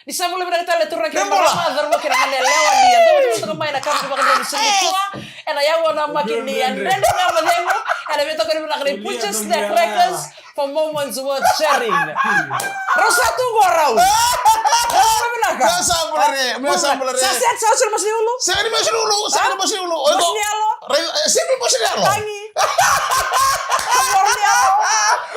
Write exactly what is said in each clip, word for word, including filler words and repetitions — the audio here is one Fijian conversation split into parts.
Ni sa bula vinaka tale turaga kei na marama, cauravou kei na goneyalewa ni a dau toka mai na kamu ni vakadroni sa nikua. Ena yawa na maki ni a Dredre Ga Mo Cegu. Ena veitokoni vinaka ni Butcher Snack Crackers for moments worth sharing. Rau sa tu qo rau. Rau sa vinaka. Sa bula re, me sa bula re. Sa set, sa set, masu ni ulu. Sega ni masu ni ulu, sega ni masu ni ulu. Masu ni yalo. Rai, e, sega ni masu ni yalo. Tangi. Masu ni yalo.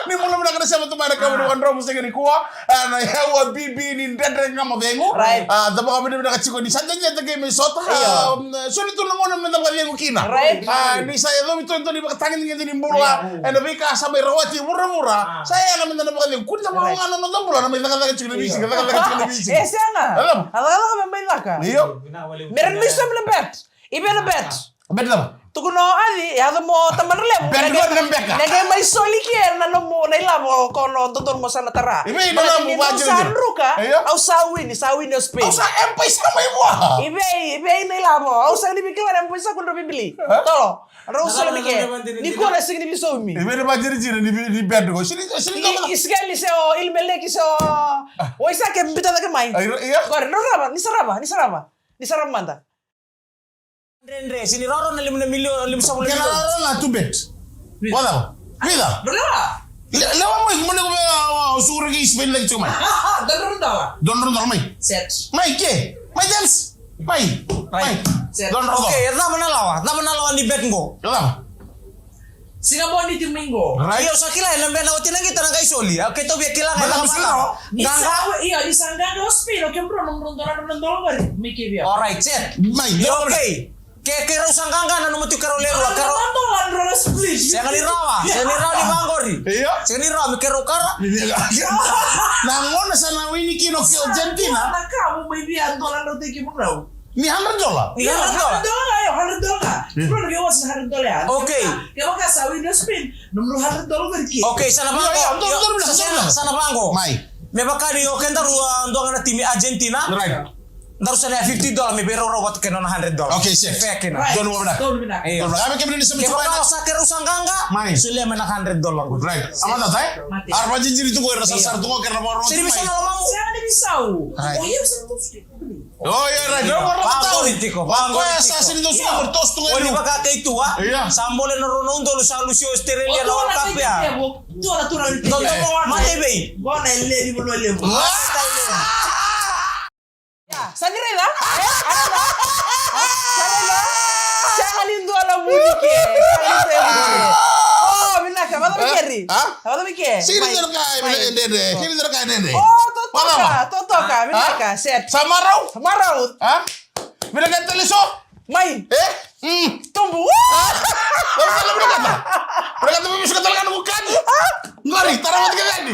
Ni bula vinaka na sema tu mai na kamu ni vakadroni sa nikua. A, na yawa bibi ni Dredre Ga Mo Cegu. Right. A, da vakavinavinaka tiko ni sa dede tiko mai sota. Io. A, mm, soli tu na gauna me da vakacegu kina. Right. A, ni sa yacovi tu na tou ni vakatagedegede ni bula. Io. Ena veika sa mai rawati e vuravura. A. Sa yaga me da na vakacegu. Kua ni da mai, right, waga na noda bula na mai cakacaka tiko na veisiga, cakacaka tiko na veisiga. E sega. Io. A cakacaka me mai caka. Io. Me ra ni mai somi na bet. I vei na bet? Bet cava? Tukuna o Aci, yaco mo tamana levu. Bet qo na beka. Na qai mai soli ke na nomu na ilavo ko na dodonu mo sa na tara. I vei na nomu vajiri? Sa druka, io, au sa wini, sa wini o Spain. Au sa M-PAiSA mai vua. I vei, i vei na ilavo? Au sa ni vei kila na M-PAiSA ko na bibili. Hã? Tolo. Rau soli mi ke. Ni ko na sigi ni vei somi. I vei na vajiri jiri ni vei, ni bet qo. Sini, sini. I, i Sikeli se o Ilimeleki se o. Wa Isake bita cake mai. Ai, io. Qori, no rava, ni sa rava, ni sa rava. Ni sa rava mada. Dredre, sini roro na lima na milioni, lima sa vula. Kena milioni. Roro na tu bet. Wala. Vida. Roro. Le-, lewa mai, mo lewa mai, a, a, o suru ki Spain lagi cuma. Dua na drau dola. Dua na drau dola mai. Set. Mai ke? Mai dance. Mai. Mai. Set. Dua na drau dola. Okay, cava na lawa? Cava na lawa ni bet qo? Cava? Siga Moniti mai qo. Right. Io, sa kila, ena bena oti na qita na qai soli. Au keitou via kila ga. Bena na musu na. Ni sa, io, ni sa qaqa o Spain, o kemudrou, nomudrau dola, nomudrau dola qori. Mai ke via. All right, set. Mai, io, dola. Okay. Ke, keirau sa qaqa na nomu tiko keirau lewe rua, keirau. Dola, dola, split. Sega ni rawa, sega ni rawa ni vaqori. Io. Sega ni rawa, me keirau kara. Na gauna sa na wini kina o Argentina. Na ka mo mai via dola, dola, thank you, bro. Ni hundred dollar? Ni hundred dollar? Hundred dollar, io, hundred dollar. Hmm. Bro, ke wasa hundred dollar ya. Okay. Kevaka sa win na spin, nomudrau hundred dollar qori ke. Okay, sa na vaqo. Io, io, io, sa, sa na vaqo. Mai. Me vaka ni o kedaru, a, dua ga na timi Argentina. Right. Daru sa na fifty dollar, me vei rau rau vata kei na nona hundred dollar. Okay, set. Fair kina. Right. Donu vinaka. Donu vinaka. Io. Donu vinaka. Kevaka sa keirau sa qaqa. Mai. Solia mai na hundred dollar. Right. Amata, e? Mate. Era vajijiri tu qo, era sa sara tu qo, kei na varo. Siri mai sa na lomamu. Sega ni visau. Right. O, io, sa na tu. Oh, yeah, right. Vaqori tiko, vaqori tiko. Koya sa sini dau suka, toso tu ga. Oni vaka kei tu, a? Io. Sa bole na rua na udolu sa lusi Australia na World Cup ya. Dua na turaga ni tiko. Dua na turaga ni tiko. Mate vei. Gona e levu, gona e levu. Sa ni raica? E, a raica? A, sa raica? Sega ni dua na vuni ke. Sega ni dua na vuni ke. O, vinaka, vata vei keri. A? Vata vei ke. Sega ni dua na ka e dede. Sega ni dua na ka e dede. O, totoka, totoka, vinaka, set. Sa marau? Marau. A? Vinaka tale so? Mai. E? Mm. Tubu. A? Vinakata, vinakata. Vinakata me musuka tale ga na noqu kadi. Qori, tara vata kei yani.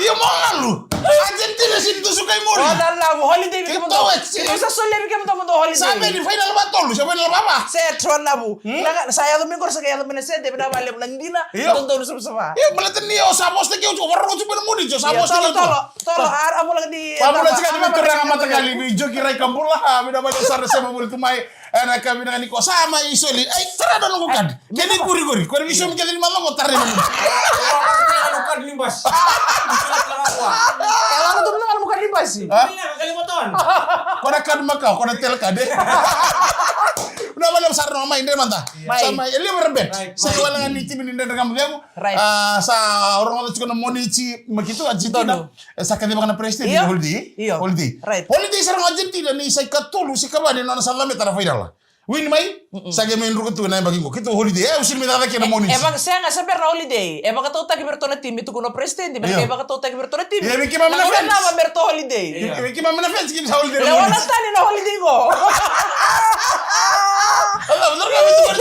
Io, mo galu. Argentina sini tu suka i muri. O, na lavo, holiday vei kemudou. Keitou sa solia vei kemudou mo dou holiday. Sa vei ni final va tolu, sa final va va. Set, o lavo. Hmm? Na, sa yaco mai qori, sa yaco mai na sede, vinaka vakalevu na dina. Io. Dodonu savasava. Io, baleta ni o sa vosa kei au, o vakarogo tu mai na muni, o sa vosa kei au. Tolo, tolo, tolo, a, a vola ni. A vola tiko ni turaga mataqali ni Joki Rai Kabula, a, vinaka vakalevu sara sema voli tu mai. Ena ka vinaka ni ko sa mai soli. Ai, tara na noqu kadi. Kei ni qori qori. Ko ni visau kei ni macawa, tara na noqu. Kadi ni basi. E lako tu na noqu kadi ni basi. A? Ko na kadi makawa, ko na tele kadi. Na vale sara na mai dre mada. Mai. Sa mai, e levu era bet. Right. Sa wale ga ni timi ni Dredre Ga Mo Cegu. Right. A, sa rogoca tiko na Moniti, mai keitou Argentina. Donu. E sa kacivaka na president ni holiday. Io. Holiday. Right. Holiday sara ga Argentina ni sa ikatolu se ikava ni nona sa cabeta na final. Win mai, sa qai mai druka tu na yabaki qo. Keitou holiday. E, au sini mai cakacaka kina na Moniti. E, e vaka, sega, sa bera na holiday. E vakatautaki vei ratou na timi, tukuna o president, me ra qai vakatautaki vei ratou na timi. Io, me keimami na fans. Na cava me ratou holiday. Io, me keimami na fans, keimami sa holiday na Moniti. Lewa na tani na holiday qo. Ala, better ga me tukuna.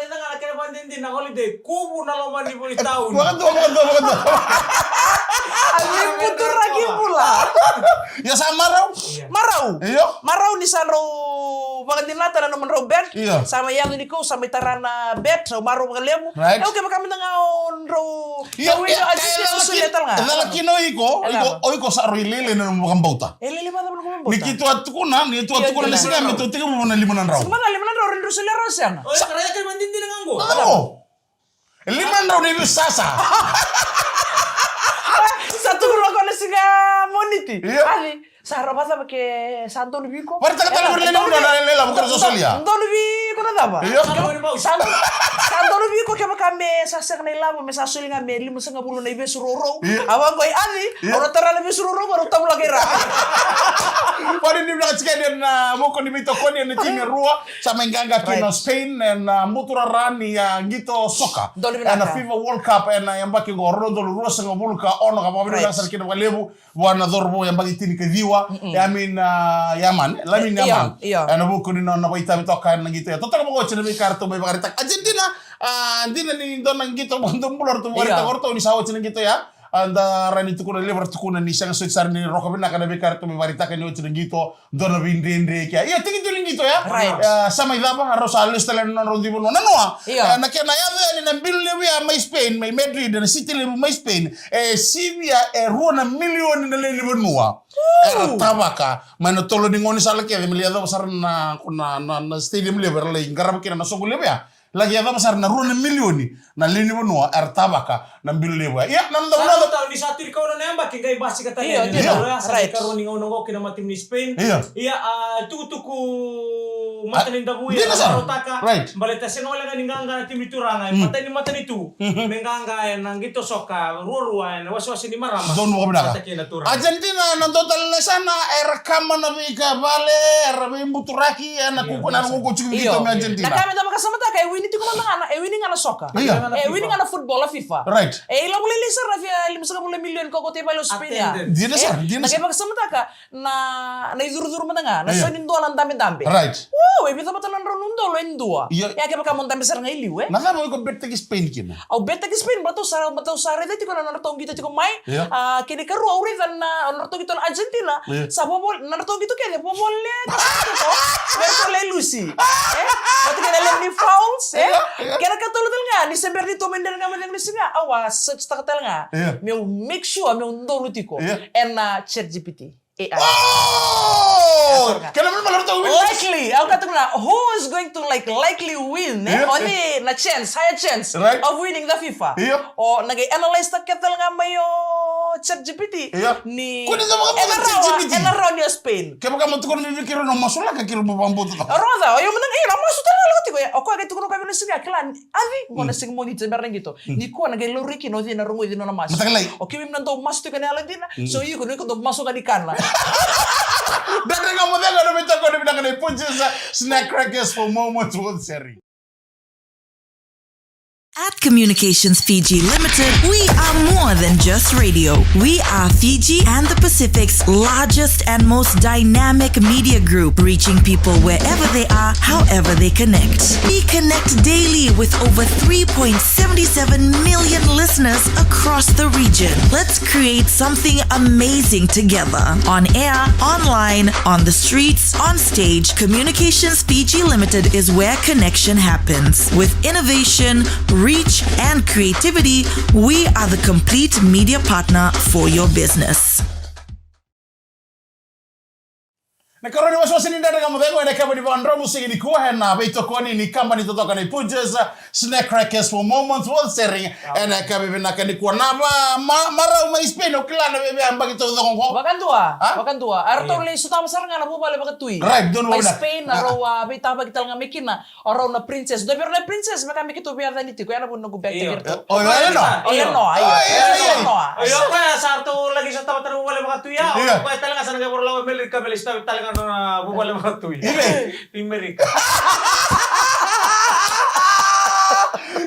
Raica ga na kena vakadinadina na holiday. Kuvu na loma ni vuli tauni. Vakadua, vakadua, vakadua. A veivuturaki bula. Io, sa marau. Io. Marau. Io. Marau ni sa drau vakadinata na nomudrau bet. Io. Sa mai yaco ni kou, sa mai tara na bet, sa marau vakalevu. Right. Au kevaka mada ga o drau. Io, io, io, io, io, io, io, io, io, io, iko, o iko, o iko sa rui lele na nomu vakabauta. E lele mada na nomu vakabauta. Ni keitou a tukuna, ni keitou a tukuna na siga me tou tekivu na lima na drau. Siga mada lima na drau, rui drau solia rau sega. O iko, raica kena vakadinadina ga qo. Sa. Lima na drau ni veisasa. Sa tukuna o koya na Ka Moniti. Io. Aci, sa ra vacava ke sa donu vei iko? Vakaraitaka tale vei ira na lewe ni vanua na ilavo keirau sa solia. Donu vei iko na cava? Io. Sa donu, sa donu vei iko kevaka me sa sega na ilavo, me sa soli ga me limasagavulu na ivesu rourou. Io. A vaqo, Aci, io, au na tara na ivesu rourou, au na tavulaka ira. Vakanuinui vinaka tiko ena vukuna ni veitokoni ena timi e rua. Sa mai qaqa kina o Spain ena buturara ni, a, qito soka. Donu vinaka. Ena FIFA World Cup ena yabaki oqo, rua na udolu ruasagavulu ka ono, ka vakanuinui vinaka sara kina vakalevu vua na cauravou yabaki tinikaciwa, Yamin, a, Yamal, Lamine Yamal. Io, io. Ena vuku ni nona vakaitavi toka ena qito ya. Totoka vakaoti na veika eratou mai vakaraitaka. Argentina, a, dina ni dua na qito vakadobula eratou vakaraitaka o ratou ni sa oti na qito ya. A, da rawa ni tukuna levu, ra tukuna ni sega soti sara ni roka vinaka na veika eratou mai vakaraitaka ni oti na qito, dua na veidredre kea. Ia, tiki tu ni qito ya. Right. A, sa mai cava, rau sa lesu tale na nodrau dui vanua. Na noa, io, a, na kena yaco yani na bilo levu ya mai Spain, mai Madrid, na city levu mai Spain. E sivia e rua na milioni na lewe ni vanua. Era tavaka mai na tolo ni gaunisala kece, me lai yacova sara na, na, na, na stadium levu era lai qarava kina na soqo levu ya. Laki yacova sara na rua na milioni na lewe ni vanua era tavaka na bilo levu ya. Ia, na noda, sa noda, ni sa tiri kauna na yabaki qai basika tale. Io, io. Sa, right, karua ni gauna oqo kina matimi ni Spain. Io. Ia, a, tukutuku matanidavu, a, ia, dina sara, rautaka. Right. Baleta sega wale ga ni qaqa na timi ni turaga, e, mm, matani, matanitu. Mhm. Me qaqa ena qito soka ruarua ena wasewase ni marama. Donu vakavinaka. Vata kei na turaga. Argentina, na dua tale na yasana, era kama na veika vale, era veibuturaki, ena, io, kuku na, io, kuku tiko, io, qito mai Argentina. Na ka me da vakasamataka, e wini tiko mada ga na, e wini ga na soka. Io. E wini ga na football, a FIFA. Right. E ilavo lailai sara na fi-, limasagavulu na milioni ka kauta i vale o Spain ya. Attendance. Dina sara, dina sara. Na ka me vakasamataka, na, na icurucuru mada ga, na, io, so ni dua na dabedabe. Right. Wow, e vica vata na drau na udolu e dua. Io. Ia kevaka mo dabe sara ga i liu, e? Na cava o iko bettaki Spain kina? Au bettaki Spain, baleta au sa, baleta au sa raica tiko na nodratou qito tiko mai. Io. A, kena ikarua, au raica na nodratou qito na Argentina. Io. Sa vovoleka, nodratou qito kece, vovoleka sara tiko. Me ratou lai lusi. E? Vata kei na levu ni fouls, e? Io, io. Kena ikatolu tale ga, ni se bera ni tou mai dredre ga mai cegu ni siga, au a search taka tale ga. Io. Meu make sure meu donu tiko. Io. Ena, a, ChatGPT. A I. Oh! Kena mani mala ratou win. Likely. Au kaya tu na, who is going to, like, likely win, e? Yeah. O cei na chance, higher chance, right, of winning the FIFA. Yeah. O na qai analyze taka kece tale ga mai o ChatGPT. Yeah. Ni, ko ni cava ka ena rawa, ChatGPT? Ena rawa ni o Spain. Kevaka mo tukuna mai vei keirau na masulaka, keirau mo vakabauta. Rogoca, o iko mada ga, io, na masu tale ga lako tiko, e. O koya qai tukuna o koya vei na siga, kila, Aci, qo na siga Moniti, se bera na qito. Nikua na qai laurai kina o cei na rogoci nona masu. Mataqali. O keimami na dau masu tiko ena yalodina. So iko, iko dau masu ga ni kana. Dredre Ga Mo Cegu, na veitokoni vinaka nei Punjas, Snack Crackers for moments worth sharing. At Communications Fiji Limited, we are more than just radio. We are Fiji and the Pacific's largest and most dynamic media group, reaching people wherever they are, however they connect. We connect daily with over three point seven seven million listeners across the region. Let's create something amazing together. On air, online, on the streets, on stage, Communications Fiji Limited is where connection happens. With innovation, reach, and creativity, we are the complete media partner for your business. Na ikarua ni wasewase ni Dredre Ga Mo Cegu ena kena ni vakadromu siga nikua, ena veitokoni ni kabani totoka nei Punjas, Snack Crackers for moments worth sharing. Ena kena vinaka nikua na va-, ma-, marau mai Spain, o kila na veve a baki taucoko qo. Vakadua, a? Vakadua. Eratou lai sotava sara ga na vuvale vakatui. Right, donu mai Spain, na rau a veitavaki tale ga mai kina. O rau na princess. Dua vei rau na princess, me ka me keitou veiyacani tiko, ya na vuna noqu beta kei ratou. O Eleanor. O Eleanor, io. Io, io, io. Eleanor. Io, koya sa ratou laki sotava tale vuvale vakatui ya. Io. Koya tale ga sa na qai voro lako Amerika, me lai sotava tale ga na vuvale vakatui. Io. I Amerika.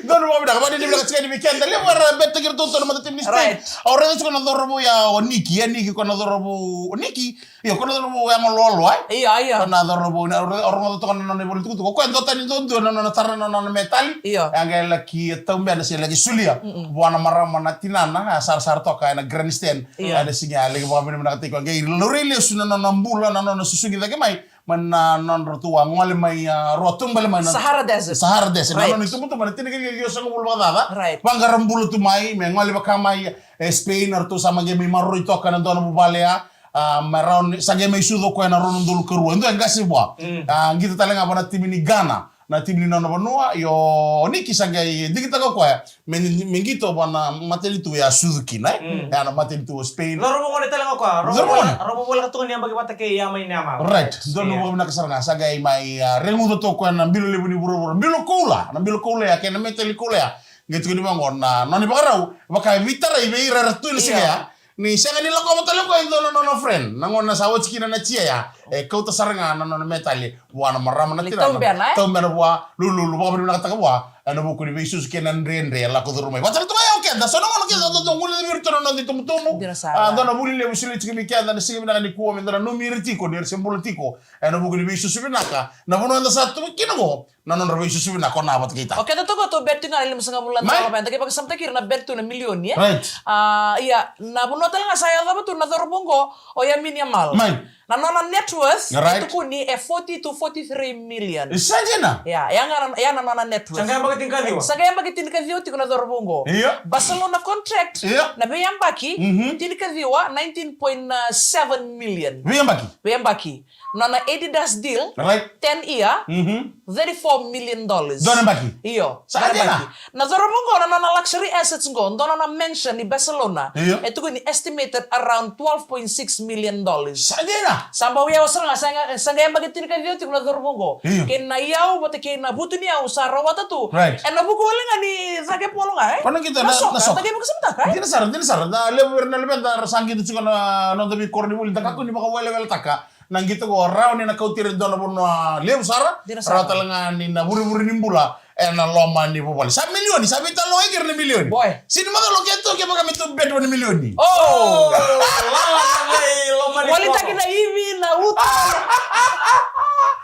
Donu vakavinaka, vakanuinui vinaka tiko yani vei keda. Levu era beta kei ratou na mata timi ni Spain. Right. Au raica tiko na cauravou ya o Niki, ya Niki ko na cauravou, o Niki. Io, ko na cauravou ya Yagoloaloa, e? Io, io. Ko na cauravou, na, o rogoca toka na nona ivola tukutuku. Ko e dua tani duadua na nona tara na nona metali. Io. E a qai laki taubena se laki solia vua na marama na tinana, a sarasara toka ena grandstand. Io. Ena siga ya, laki vakavinavinakataki koya. Qai laurai lesu na nona bula, na nona susugi cake mai. Mai na nodratou a gole mai, a, rau a taubale mai na Sahara Desert. Sahara Desert. Right. Na nona itubutubu na tinikaciwa sagavulu vakacaca. Right. Vaqara bula tu mai, me gole vaka mai, e, Spain, eratou sa mai qai mai maroroi toka ena dua na vuvale ya. A, me rawa ni, sa qai mai sucu o koya ena rua na udolu ka rua. E dua e qase vua. Mm. A, qito tale ga vua na timi ni Ghana. na timi ni nona vanua, io, o Niki sa qai digitaka o koya me, me qito vua na matanitu e a sucu kina, e? Mm. E a na matanitu o Spain. Cauravou gone tale ga o koya. Cauravou gone. Cauravou voleka tu ga ni yabaki vata kei Yamini Yamal. Right. Dua na, yeah, vakavinaka sara ga, sa qai mai, a, reguca tu o koya na bilo levu ni vuravura. Bilo koula, na bilo koula ya, kei na metali koula ya. Qai tukuni vaqo na nona ivakarau, vaka e veitarai vei ira era tu ena siga ya. Ni sega ni lakova tale o koya e dua na nona friend. Na gauna sa oti kina na jia ya, e kauta sara ga na nona metali vua na marama na tinana. Taubena, e? Taubena vua, lululu, vakavinavinakataka vua ena vuku ni veisusu kei na dredre e lako curuma mai. Vakatale tu ga ya o keda, so na gauna keda dau guilecavi iratou na noda itubutubu. Dina sara. A, dua na vuli levu solia tiko vei keda ena siga vinaka nikua, me da nanumi ira tiko ni ra se bula tiko ena vuku ni veisusu vinaka. Na vanua eda sa tu kina qo, na nodra veisusu vinaka o Na vata kei Ta. O keda toka tou bet tiko ga na limasagavulu na dola, mai, eda qai vakasamataki ira na bet tu na milioni, e? Right. A, ia, na vanua tale ga sa yacova tu na cauravou qo, o Yamini Yamal. Mai. Na nona net worth, right, e tukuni e forty to forty-three million. E sa dina? Ia, ia ga na, ia na nona net worth. Sa qai yabaki tinikaciwa. Sa qai yabaki tinikaciwa tiko na cauravou qo. Ia. Barcelona contract, ia, na veiyabaki, mhm, tinikaciwa, nineteen point seven million. Veiyabaki? Veiyabaki. Nona Adidas deal, right, ten year, mhm, thirty-four million dollars. Dua na yabaki? Io, sa dua na yabaki. Na cauravou qo, na nona luxury assets qo, dua na nona mansion i Barcelona. Io. E tukuni estimated around twelve point six million dollars. Sa dina? Sa bau yawa sara ga, sa qai, sa qai yabaki tinikaciwa tiko na cauravou qo. Io. Kei na iyau vata kei na vutuniyau sa rawata tu. Right. Ena vuku wale ga ni cake polo ga, e? Ko na qito na, na soka, na soka. Da qai vakasamataka, e? Dina sara, dina sara. Da levu vei ira na luveda era sa qito tiko na noda veikoro ni vuli, da kakua ni vakaweleweletaka. Na qito qo rawa ni na kauti ira e dua na vanua levu sara. Dina sara. Rawa tale ga ni na vurevure ni bula ena loma ni vuvale. Sa milioni, sa veitalanoa kina na milioni. Boy. Sega ni macala o keitou kevaka me tou bet vua na milioni. Oh! Lala na mai loma ni koro. Volitaki na ivi, na uta.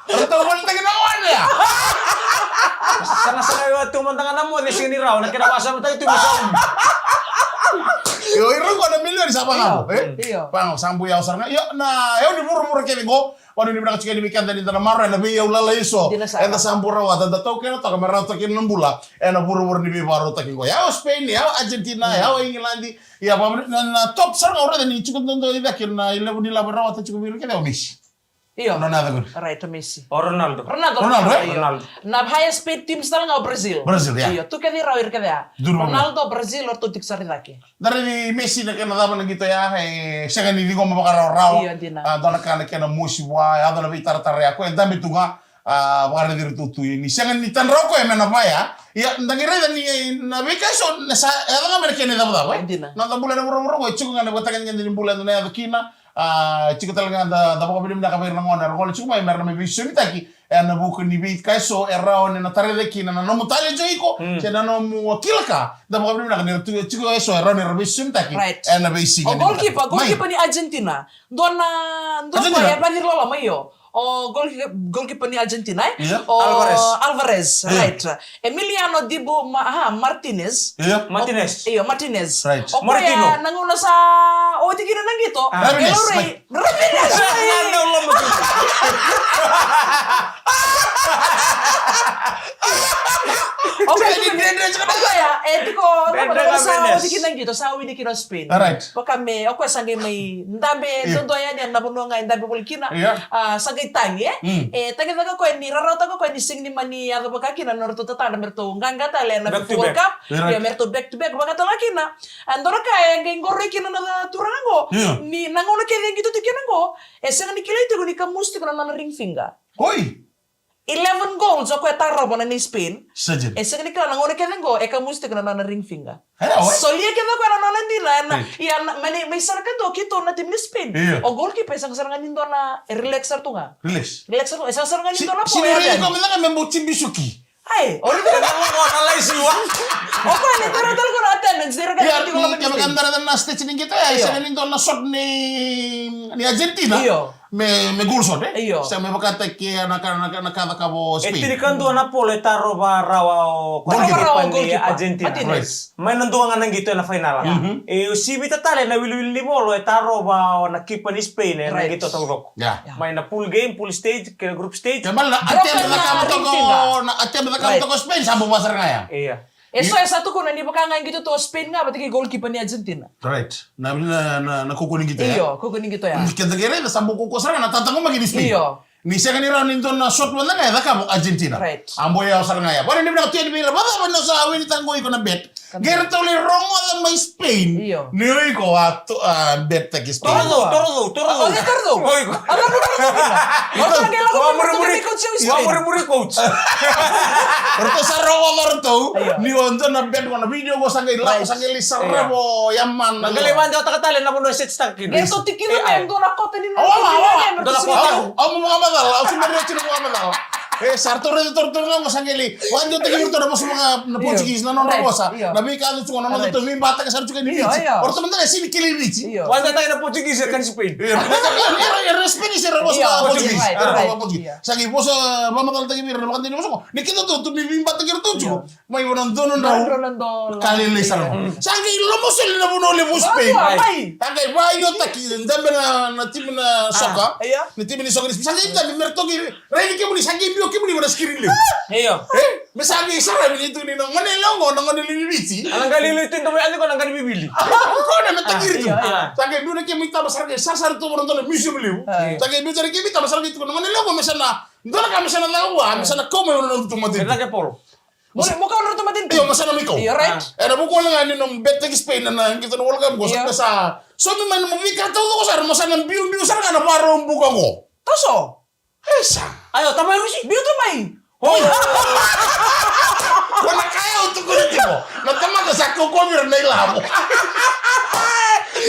Ratou volitaki na one ya. Sagasaga vei au tu mada ga na moce, sega ni rawa, na kena vakasamataki tu me saumi. Io, ira qo na milioni sa vaqo, e? Io. Vaqo, sa bau yawa sara ga. Io, na, io, ni vuravura kece qo. Vanua ni vinaka tiko yani vei keda ni da na maroroya na veiyau lalai eso. Dina sara. Eda sa bau rawata, da taukena toka me rawata kina na bula ena vuravura ni veivakarautaki qo. Yawa Spain, yawa Argentina, yawa England. Ia, vaka na, na top sara ga au raica ni tiko dodonu i cake na ilevu ni lavo e rawata tiko vei ira kece o Messi. Io. Nona yaca qori. Right, o Messi. O Ronaldo. Ronaldo, Ronaldo, e? Io. Ronaldo. Na highest paid teams tale ga o Brazil. Brazil, ia. Io, tu kece i ra o ira kece ya. Ronaldo, Brazil, o ratou tiko sara i cake. Da raici Messi na kena cava na qito ya, e sega ni ciqoma vakarawarawa. Io, dina. A, dua na ka na kena mosi vua, e yaco na veitaratara ya, koya e dabe tu ga, a, vakaraici iratou tu, ni sega ni tadrau koya me na vaya. Ia, da qai raica ni na veika eso, na sa, e yaco ga mai na kena icavacava, e? Dina. Na noda bula ena vuravura qo, e tiko ga na vakatagedegede ni bula eda na yaco kina, a, e tiko tale ga da, da vakavinavinaka vei ira na gone, era gole tiko mai, me ra na mai veisonitaki. Ena vuku ni veika eso e rawa ni na tarai cake kina na nomu talent o iko, se na nomu kila ka, da vakavinavinaka ni ra tu, tiko eso e rawa ni ra veisosomitaki. Right. Ena veisiga ni mataka. O goalkeeper, goalkeeper ni Argentina. Dua na, dua na Argentina? Koya e vaciri loloma, io. O goal-, goalkeeper ni Argentina, e? Io. O Alvarez. Alvarez, io, right. Emiliano Dibu Ma-, aha, Martinez. Io. Martinez. Io, Martinez. Right. O koya, Martino, na gauna sa oti kina na qito. Ah. Ramires, e laurai. Right. Ramires, right. Na dau loma tu. O koya, o koya, e tiko, na gauna sa oti kina na qito, sa wini kina o Spain. Right. Vaka me, o koya sa qai mai dabe, io, dodonu yani na vanua ga e dabe voli kina. Io. A, sa qai tagi, e? Mm. E, tagicaka o koya ni, rarautaka o koya ni sega ni mani yaco vaka kina na nodratou tatadra me ratou qaqa tale ena Back to back. FIFA World Cup. Right. Io, me ratou back to back vaka tale ga kina. A, dua na ka e qai qoroi kina na turaga qo. Io. Ni na gauna kece e qito tiko kina qo, e sega ni kilai tiko ni kamusu tiko na nona ring finger. Oi! Eleven goals o koya e tarova na ni Spain. Sa dina. E sega ni kila na gauna kece qo e kamusu tiko na nona ring finger. E, oi. Solia kece o koya na nona dina, ena, io, ia, na, mani, mai sara ka dua keitou na timi ni Spain. Io. O goalkeeper e sega sara ga ni dua na, e relax sara tu ga. Relax. Relax sara tu ga, e sega sara ga ni dua na. Si, si ni raica ko me na me bau tibisuki. Ai, o raica na, na, na lai siwa. O koya e tara tale ko na attendance, e raica. Ia, tiko ni, na kevaka ni da raica na stats ni qito, e, io, sega ni dua na shot ni, ni Argentina. Io. Me, me goal shot, e? Io. Sa me vakataki na ka, na ka, na ka cakava o Spain. E tinikadua na polo e tarova rawa o goalkeeper ni Argentina. Martinez. Right. Mai na dua ga na qito ena fainala. Yeah. Mhm. E sivita tale na wiliwili ni volo e tarova o na kipa ni Spain ena qito taucoko. Yeah. Yeah. Mai na pool game, pool stage, kei na group stage. Kena ibalebale na attempt e cakava toka o, na attempt e cakava toka o Spain, sa bau vaka sara ga ya. Ia. E so e sa tukuna ni vaka ga e qito tu o Spain ga vata kei goalkeeper ni Argentina. Right. Na, na, na, na kaukaua ni qito ya. Io, kaukaua ni qito ya. Mm, keda qai raica sa bau kaukaua sara ga na tataqomaki ni Spain. Io. Ni sega ni rawa ni dua na shot mada ga e cakava o Argentina. Right. A boya sara ga ya. Vale, ni vinaka tu yani vei ira. Vacava ni sa wini taqo iko na bet. Qai ratou lai rogoca mai Spain. Io. Ni o iko a to-, a, bet taki Spain. Toro cou, toro cou, toro cou. O cei toro cou? O iko. A cava toro cou kina? O cei qai lako mai, o cei coach o Spain? Wa muri muri coach. Ratou sa rogoca ratou. Io. Ni o dua na bet, na video qo sa qai lako, sa qai lai sarava o Yamal. Na qai lai vadewataka tale na vanua e set taka kina. Qai totiki kina me dua na kota ni na. Awa, awa, awa. Dua na kota. Au mo vakamacala, au se bera ni au tiko vakamacala. E, sa ratou raica, ratou raica ga qo sa qai lai. Vadewataki iratou na vosa vaka na Portuguese, na nodra vosa. Io. Na veika yaco tiko, na noda tou veibataka sara tiko ni Viti. Io, io. O ratou mada ga e sega ni kilai Viti. Io. Vadewataki na Portuguese, e ka ni Spain. Io, era, era, era Spanish, era vosa vaka Portuguese. Right, right. Era vosa vaka Portuguese. Io. Sa qai vosa, vakamacalataki vei ira na vakadinadina vosa qo. Ni keitou tou tu mai veibataki iratou tiko. Mai vua na dua na drau. Dua na drau. Ka lailai sara. Mm. Sa qai lomasoli na vanua levu o Spain. Sa qai vakayagataki, dabe na, na timi na soka. Io. Na timi ni soka ni Spain. Sa qai dabe me ratou qai raici kemuni, sa qai biu kemuni vua na screen levu. Io. E? Me sa qai saravi ni tu ni na gone yalewa qo, na gone lewe ni Viti. A na qai lili tu, dau mai yaco qo na qai ni vivili. Ko na me takiri tu. Io, io. Sa qai biu na kemu itaba, sa qai sarasara tu vua na dua na museum levu. Io. Sa qai biu tale kemu itaba, sa qai tu na gone yalewa qo, me sa na, dua na ka me sa na caka vua, me sa na kau mai vua na nodratou matanitu. Me caka polo. Mo, mo kau na nodratou matanitu. Io, mo sa na mai kau. Io, right. Ena vuku ga ni nomu bet taki Spain ena qito na World Cup qo, sa, sa saumi mai nomu veika taucoko sara, mo sa na biubiu sara ga na vakarau buka qo. Toso. E sa. Io, tamai Rusi. Biu tamai. Oi. Ko na ka au tukuna tiko. Na tamata sa kaukaua vei ira na ilavo.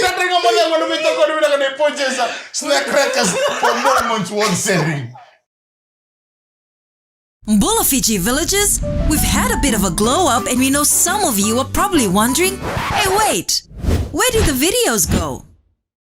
Sa dredre ga mo cegu na veitokoni vinaka nei Ponchesa Snack Crackers for moments worth sharing. Bula Fiji villagers, we've had a bit of a glow up and we know some of you are probably wondering, "Hey, wait, where did the videos go?"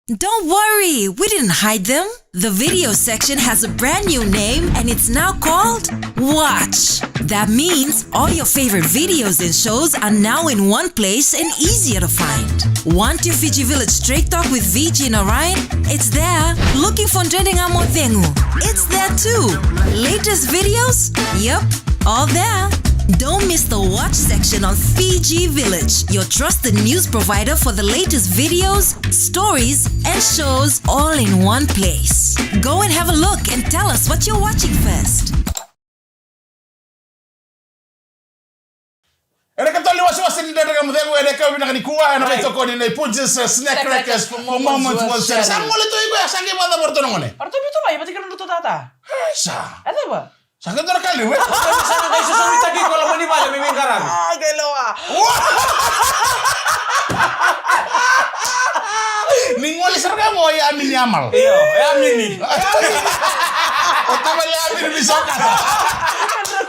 Don't worry, we didn't hide them. The video section has a brand new name and it's now called Watch. That means all your favorite videos and shows are now in one place and easier to find. Want your Fiji Village Straight Talk with Viji and Orion? It's there. Looking for Ndrende Ga Mo Cegu? It's there too. Latest videos? Yep, all there. Don't miss the Watch section on Fiji Village, your trusted news provider for the latest videos, stories, and shows all in one place. Go and have a look and tell us what you're watching first. Ena katolu ni wasewase ni Dredre Ga Mo Cegu, ena yakavi vinaka nikua, ena veitokoni nei Punjas, uh, Snack Crackers for moments worth sharing. Sa gole tu iko ya, sa qai vakacava o ratou na gone? O ratou biu tu mai vata kei nodratou tata. E, sa. E cava? Sa qai dua na ka levu, e? Sa na qai sosomitaki iko loma ni vale me veiqaravi. A, qai lewa. Ni gole sara ga mo ya mini amal. Io, ya mini. O tavale ya mini mi soka.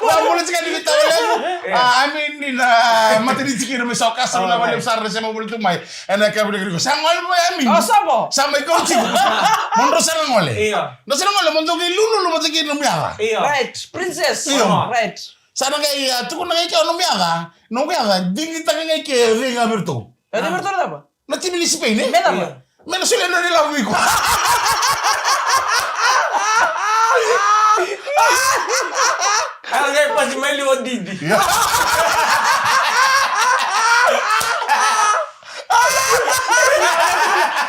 Wa muli tika ni tavale. A, I mean, ni na matanitu kina mi soka, sa na vale sara se mo muli tu mai. Ena ka vuli kiko. Sa gole mo ya mini. O, sa mo. Sa mai kau tiko. Mo dro sa na gole. Io. Dro sa na gole, mo dro qai lululu mo tiki nomu yaca. Io. Right, princess. Io. Right. Sa na qai, a, tukuna qai kea nomu yaca. Nomu yaca, digitaka qai ke vei ga vei ratou. E vei ratou na cava? Na timi ni Spain, e? Me cava? Me na solia na nona ilavo vei iko. Ela qai pasi mai liu o Didi.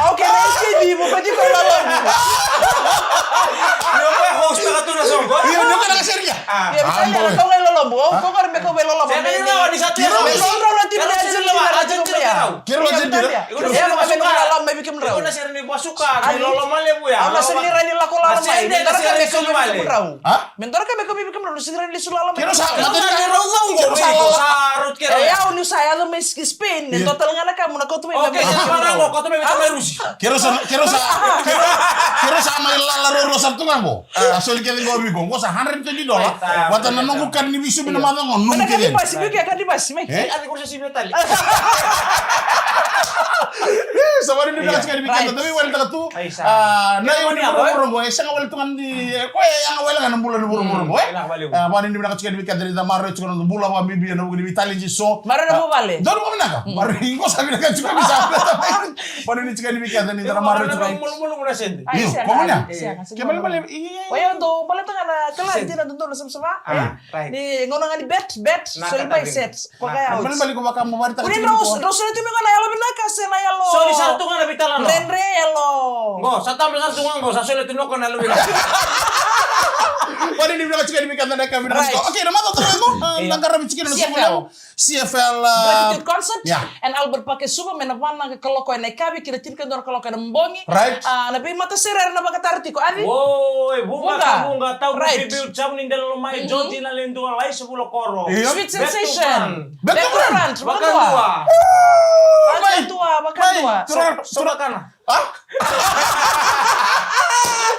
Okay, na S K D, mo pati ko lolobu. Io, ko host na ka tu na soqo. Io, io, ko na ka seria. Io, bisa ya na kau qai lolobu. Ko qai me kau qai lolobu. Kiro, kiro, kiro. Io, ka me nuna lama mai vei kemudrau. Io, na sere ni vasuka, ni loloma levu ya. Au na sere ni rawa ni lako lala mai. Mendara ka me kau mai vei kemudrau. Ha? Mendara ka me kau mai vei kemudrau, na sere ni rawa ni lesu lala mai. Kiro sa, kiro sa, kiro sa, kiro sa, kiro sa. E, au ni sa yaco mai Spain, ni dua tale ga na ka mo na kauta mai. Okay, sa vara qo, kauta mai vei tamai Rusi. Kiro sa, kiro sa, kiro, kiro sa mai lala ruarua sara tu ga qo. A soli kece qo vei iko, qo sa hundred twenty dollar. Vata na noqu kad ni veisumi na macawa qo, noqu kece. Kad ni basi, vei ke kad ni basi, mai. E? Sa vale ni vinaka tiko ni weekend, da veiwalitaka tu. A, na iwani rogorogo, e sega wale tu ga ni, e, koya e yaga wale ga na bula ni rogorogo, e. A, vale ni vinaka tiko ni weekend, ni da maroroi tiko na bula vakabibi ena vuku ni veitalenti so. Maroroi na vuvale. Donu ko vinaka. Maroroi, qo sa vinaka tiko ni sa. Vale ni tiko ni weekend, ni da maroroi tiko. Io, ko vinaka. Ke malemale, io, io, io. Oya, dou baleta ga na kala dina dodonu na savasava. Ni gauna ga ni bet, bet, soli mai set. Ko kaya out. Malemale ko vaka mo vari taka. Kuni drau, drau soli tu mai ga na yalo vinaka se na yalo. Soli sara tu ga na veitalanoa. Dredre yalo. Qo, sa tabla sara tu ga qo, sa soli tu ga na yalo vinaka. Wani ni vinaka tiko ni vinaka na ka vinaka. Right. Okay, na mata tiko. Ah, io. Na qaravi tiko na C F L. C F L, ah, gratitude concert. Yeah. And Albert Park e Suva, me na va na kaloko ena ikavi ki na tinikadua na kaloko ena bogi. Right. Ah, na veimatasere era na vakatara tiko. Adi? Oi, vuqa, vuqa. Vuqa. Vuqa, tau. Right. Bibiu, Chamu ni Delalo mai, mhm, Jodi na Ledua, Laisa Vula Koro. Yep. Sweet Sensation. Back to front. Back to front. Vakadua. Vakadua. Vakadua. Mai. Mai. Tura, so, so tura. Vakana. Ah?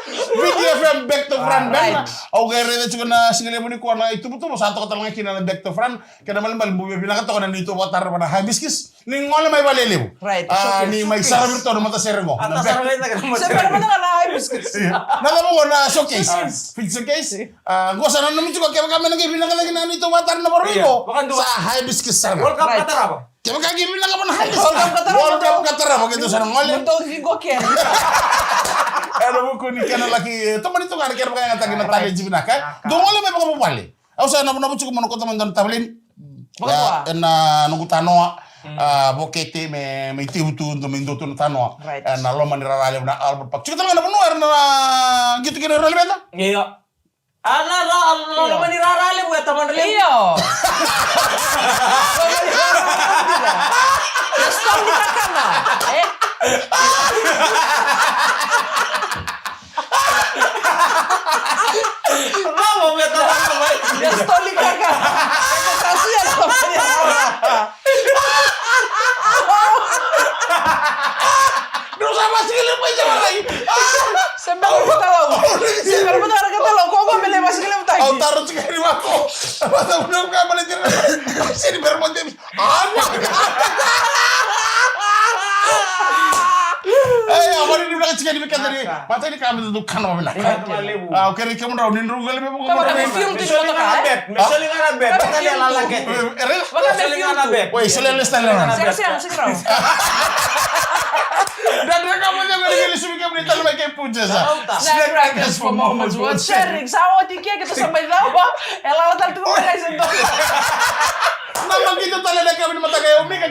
V T F M Back to Front. Right. Au qai raica tiko na siga levu nikua na itubutubu, sa toka tale ga kina na Back to Front. Kena malimali, bau vinaka toka na neitou vakatara na Hibiscus. Ni gole mai Valelevu. Right. Ah, showcase. Ni mai sara vei iratou na matasere qo. Ah, na Back. Se bera mada ga na Hibiscus. Io. Na cava qo na showcase? Showcase. Fit showcase. Io. Ah, qo sa nanumi tiko kevaka me na qai vinaka cake na neitou vakatara na Varavai qo. Io, vakadua. Sa Hibiscus sara. World Cup. Right. Ka tarava. Kevaka qai vinaka vua na Hibiscus. World Cup ka tarava. World Cup ka tarava, keitou sa na gole. Mo dou ciqo kina. Ena vuku ni kena laki, tomani tu ga na kena vakayagataki na talent vinaka. Right. Dou gole mai vakavuvale. Au sa na, na vucuku mo na kota mai dua na tavaleni. Vakavua. Ya, ena noqu tanoa. Mm. Ah, vokete me, me itevu tu, dou me dua tu na tanoa. Right. Ena loma ni rara levu na Albert Park. Tiko tale ga na vanua era na qito kina na rara levu. Io. A, na, na, na, io, loma ni rara levu e Tamadra Levu. Io. Loma ni rara levu. Io. Stop ni kakana. Eh? Bravo, me tara mai. Io, stop ni kakana. Io, stop ni kakana. Dou sa vasikile mai sa varai. Se bera mada ga na katalau. Se bera mada ga na katalau. Ko ko me lai vasikile mada. Au taro tiko ni vako. Vata mada ga mada tiko. Se ni bera mada. Ai, au mani ni vinaka tiko ni vinaka ni. Mata ni ka me dou kana vinaka. Vinaka vakalevu. Ah, okay, ni kemudrau ni drau gole me vako. Tama na me fuel tu. Me soli ga na bet. Me soli ga na bet. Tale la la ke. Ere? Vaka me fuel tu. Oi, soli ga na bet. Sega, sega, sega. Dadra ka mo dego ni sumi ka mo ni talo mai ke puja sa. Snack crackers for moments worth sharing. Sa oti ke ke sa mai dau. E lala tale tu mai sa dau. Na makita tale na ka mo ni mataka e umi ka.